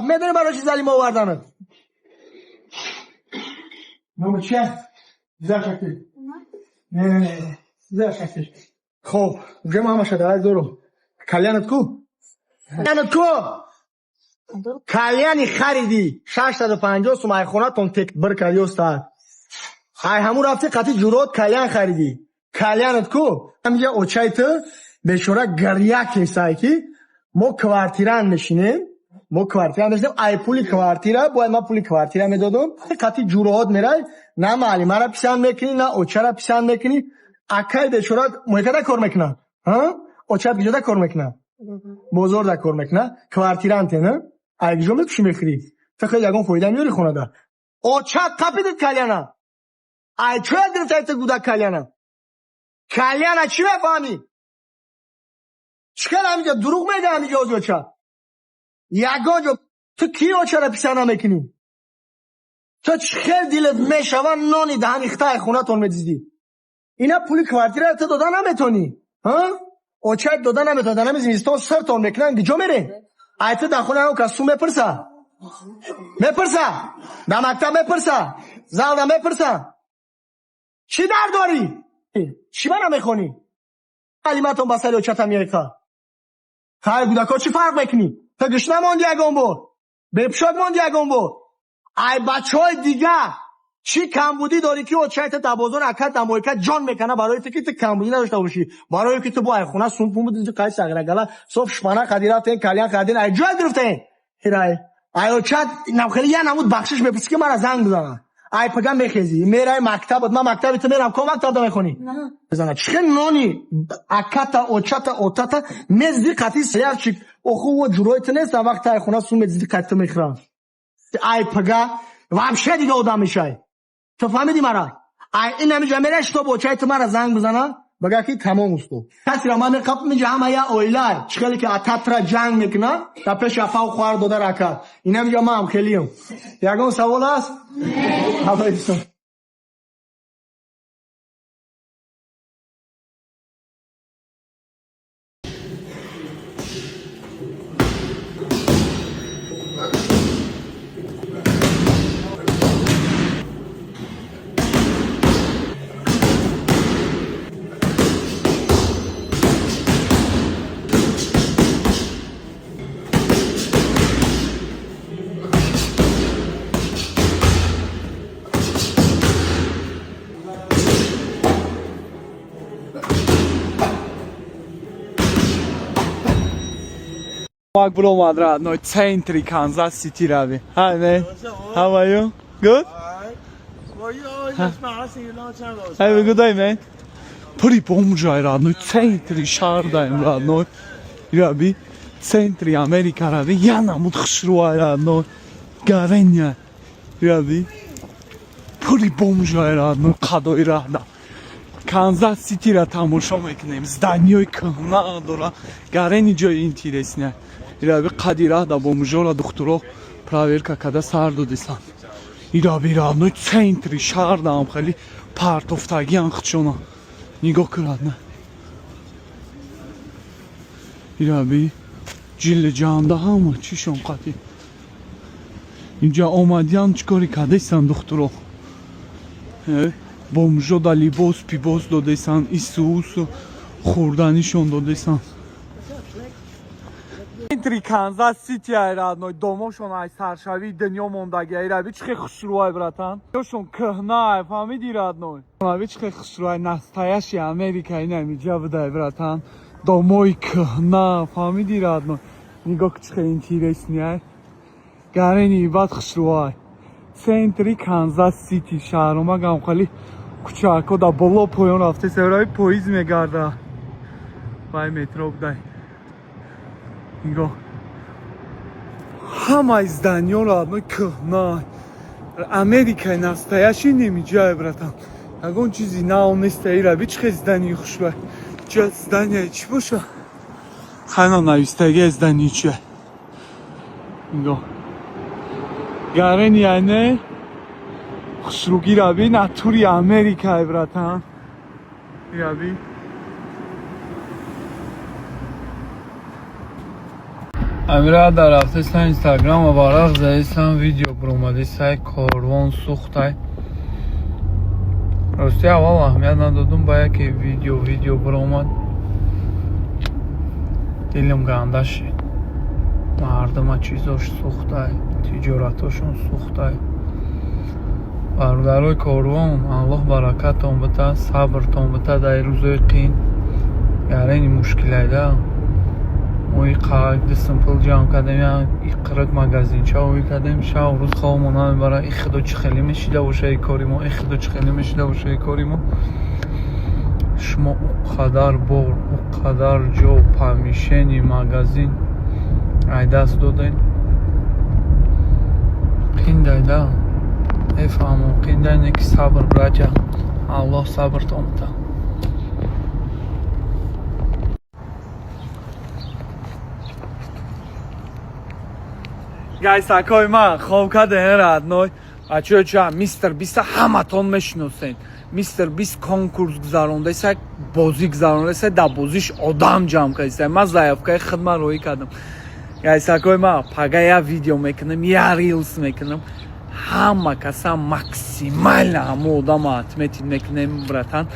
Медонӣ барои чи залима оварданат? Номи чи аст? Зашакти. Не, не, не. Зашакти. Хоб, уже ман ҳамаша дар дорам. Кальянат ку? Кальянат ку? Кальяни харидӣ 650 сум, ай хонатон тек бир кардӣ, устад. Ай ҳамун рафти қати ҷурот кальян харидӣ. Кальянат ку? Ҳамиҷа очаи ту бечора гиря кесай, ки мо квартирант мешинем, мо квартира мешинем, ай пули квартира бояд ман пули квартира медодам. Қати ҷуроот мерай, на маълимаро писанд мекунӣ, на очаро писанд мекунӣ. Акай бечора муҳитада кор мекунад, очат куҷода кор мекунад? Бозорда кор мекунад. Квартиранте, на ай куҷо мекушӣ, мехӯрӣ? Ту хеле ягон фоида меёрӣ хонада? Очат қапидит кальяна. Ай чоя гирифтай ту, гудак, кальяна? Кальяна чӣ мефаҳмӣ? Чӣ хел ҳамиҷа дурӯғ мега ҳамиҷа ози оча? Ягон ҷо ту ки очара писанд намекунӣ? Ту чӣ хел дилат мешава, нони даҳани хитаи хонатон медиздӣ? Ина пули квартираро ту дода наметонӣ, очат дода наметонӣ. Дар ҳами зимистон сиртон мекунанд, куҷо мерем? Ай ту дар хона ягон кас сум мепурса? Мепурса? Дар мактаб мепурса? Залда мепурса? Чӣ дард дорӣ? Чӣ ба намехонӣ? Алиматон ба сари очата меайқа. Хай, гудако, чӣ фарқ мекунӣ? Ту гушна монди ягон бор? Бепӯшок монди ягон бор? Ай бачаҳои дига чӣ камбудӣ дорӣ, ки очаи ту дар бозор, акат дар мойка ҷон мекана барои ту, ки ту камбудӣ надошта бошӣ, барое ки ту бо ай хона сум пун буди, қай сағирагала соф шпана қади рафтен, кальян харден, ай ҷой гирифтен? Ҳирай ай очат хеле я намуд бахшиш мепурсӣ, ки мара занг бизана. Ай пага мехезӣ, мерай мактабат, ман мактаби ту мерам. Ко мактабда мехонӣ? Бизана. Чӣ хел нони аката, очата, отата мезди қати сиярчик? Оху ҷурои ту нестам, вақте ай хона сум медизди, қати ту мехӯрам. Ай пага вообще дига одам мешай. Ту фаҳмидӣ мара? Ай ин ҳамиҷа мерай, чтоб очаи ту мара занг бизана, бага ки тамом, усто. Касира ман меқапам, инҷа ҳама я оилай. Чӣ хеле ки ататра ҷанг мекунад дар пеши апау, хоҳар, додар, ака, ин ҳамиҷа ман ҳам хелиам. Ягон савол аст? Ҳавои. Мак буромад, родной, центри Канзас Сити рави. Hi man. How are you? Good? Well, you always just smile. I seen you a long time ago. Have a good day, man. Пури бомжай, родной, центри шаҳр даем, родной. Раби, центри Америка рави, я намуд хушрӯай, родной. Гареня. Раби. Пури бомжай, родной, қадои раҳда. Канзас Ситира тамошо мекунем. Зданиёи кӯҳна дора. Гарени ҷои интересный. Ираби, қади раҳда бомжора духтуро проверка када сар додисан. Ираби, родной, центри шаҳр даам хеле партофтагиан худшона. Нигоҳ кунад на. Ираби, ҷилли ҷанда ҳама чишон қатӣ. Инҷа омадиян, чӣ кори кардесан духтуро? Бомжо да либос пибос додесан, ису усу хӯрданишон додесан. Центри Канзас Сити ай, родной, домошон ай саршавии дунё мондаги. Ай раби, чӣ хел хушрӯай, братан. Ёшон кӯҳна ай, фаҳмиди, родной? Раби, чӣ хел хушрӯай, настоящий Америка ин амиҷа будай, братан. Домои кӯҳна, фаҳмиди, родной? Нигоҳ, чӣ хел интересный ай. Гарени бад хушрӯай. Центри Канзас Сити шаҳромагам хеле кӯчаҳако дар боло поён рафте, севраи поезд мегарда. Вай метро будай. Нигоҳ. Ҳамаи зданиёро, родной, кӯҳна. Америкаи настоящий немиҷае, братан. Ягон чизи нав неста. Ираби, чӣ хел здании хушрӯай. Ча здания чӣ боша? Хайна навистагия здании чия. Нигоҳ. Гарени айне хушрӯгӣ, раби, натури Америкай, братан. Раби. Амира дар рафтесан, Инстаграма варақ заесан, видео буромадисай, корвон сӯхтай. Рости, аввал аҳамият надодум, ба яке видео буромад, дилам ганда шид. Мардума чизош сӯхтай, тиҷоратошон сӯхтай. Бародарои корвон, Аллоҳ баракатон бита, сабртон бита дар рӯзои қин. Гарени мушкилайда мо иқак дистм пул ҷамъ кардем, иқирик магазинча ӯй кардем, шав рӯз хобмо намебара. И худо, чӣ хеле мешида боша и кори мо, и худо, чӣ хеле мешида боша и кори мо. Шумо ӯ қадар бор, ӯ қадар ҷо, помещение, магазин ай даст додед. Қиндайда, мефаҳмам, қиндай, не ки сабр, братья, Аллоҳ сабртон бита. Гайсакои ман хоб кардем, родной. Бачаё, ча Мистер Биста ҳаматон мешиносен. Мистер Бист конкурс гузарондаиса, бозӣ гузарондаиса, дар бозиш одам ҷамъ кардиса. Ман заявкаи хидмат роҳӣ кардам. Гайсакои ман, пага я видео мекунам, я рилс мекунам, ҳама каса максимально ҳамо одама отметить мекунем. Братан,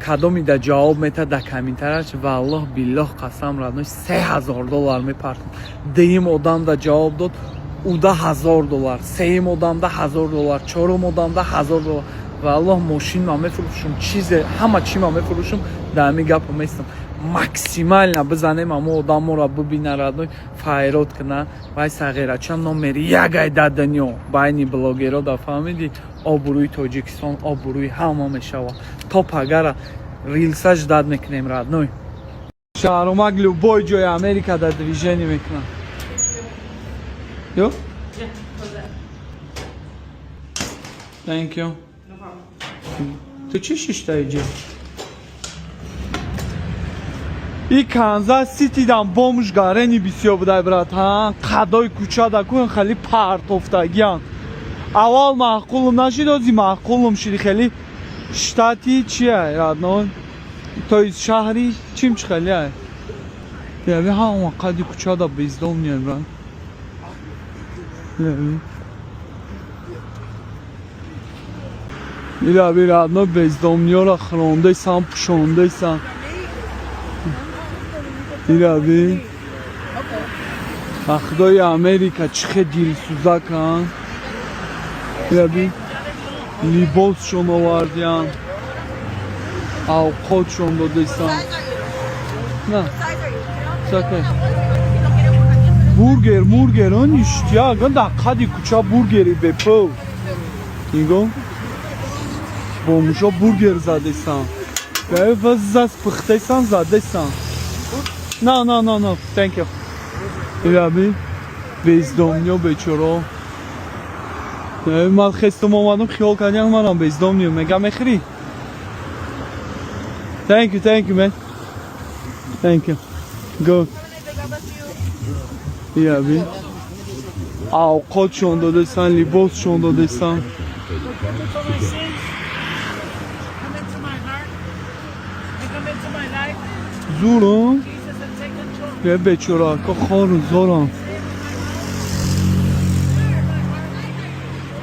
кадоми да ҷавоб мета да комментарияш, валлоҳ биллоҳ қасам, родной, 3000 доллар мепартам. Дуюм одам да ҷавоб дод, уда 1000 доллар, сеюм одамда 1000 доллар, чорум одамда 1000 доллар. Валлоҳ, мошин ма мефурӯшум, чизе, ҳама чи ма мефурӯшум, дар ҳамин гапо местам. Максимально бизанем, ҳамо одаморо бибина, родной, файрод куна. Вай сағирача номери ягай дар дунё байни блогеро да, фаҳмидӣ? Обрӯи Тоҷикистон, обрӯи ҳама мешавад. То пагара рилса ждать мекунем, родной. Шаҳромак любой ҷои Америка дар движение мекунад. Ё, thank you. Ту чӣ шишта иҷа? И Канзас Сити дам бомж гарени бисёр будай, брат. Ҳа, қадои кӯча да кун хеле партофтагиян. Аввал маъқулум нашид, ози маъқулум шиди. Хеле штати чия, родной, то есть шаҳри чим чи хеле ай. Яви ҳама қади кӯча да бездомный, брат. Яви ира родной, бездомный ёра хӯрондесан, пӯшондесан. Ирави вақтои Америка чӣ хел дилсӯзаканд. Ирави либосшон овардиян, авқотшон додесан. На, сака бургер мургер ништяк дар қади кӯча, бургери бепул. Нигоҳ, бомушо бургер задесан, зас пухтесан, задесан. No, no, no, no. Thank you. Ираби бездомный ё бечоро. Ман хестум омадам, хиёл кардям манам бездомный ё. Мега мехӯрӣ? Thank you, thank you, man. Thank you. Go. Ираби авқотшон додесан, либосшон додесан. For my sins. Come into my heart and come into my life. Зурон. Jesus, and take control. Е, бечорака хору зоран.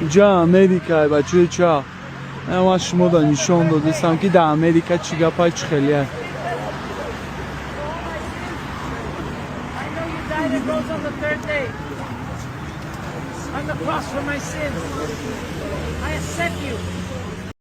Инҷа Америка, бачаи ча. Ман шумо да нишон додесам, ки дар Америка чӣ гапай, чӣ хелия. I know you died and rose on the third day on the cross for my sins. I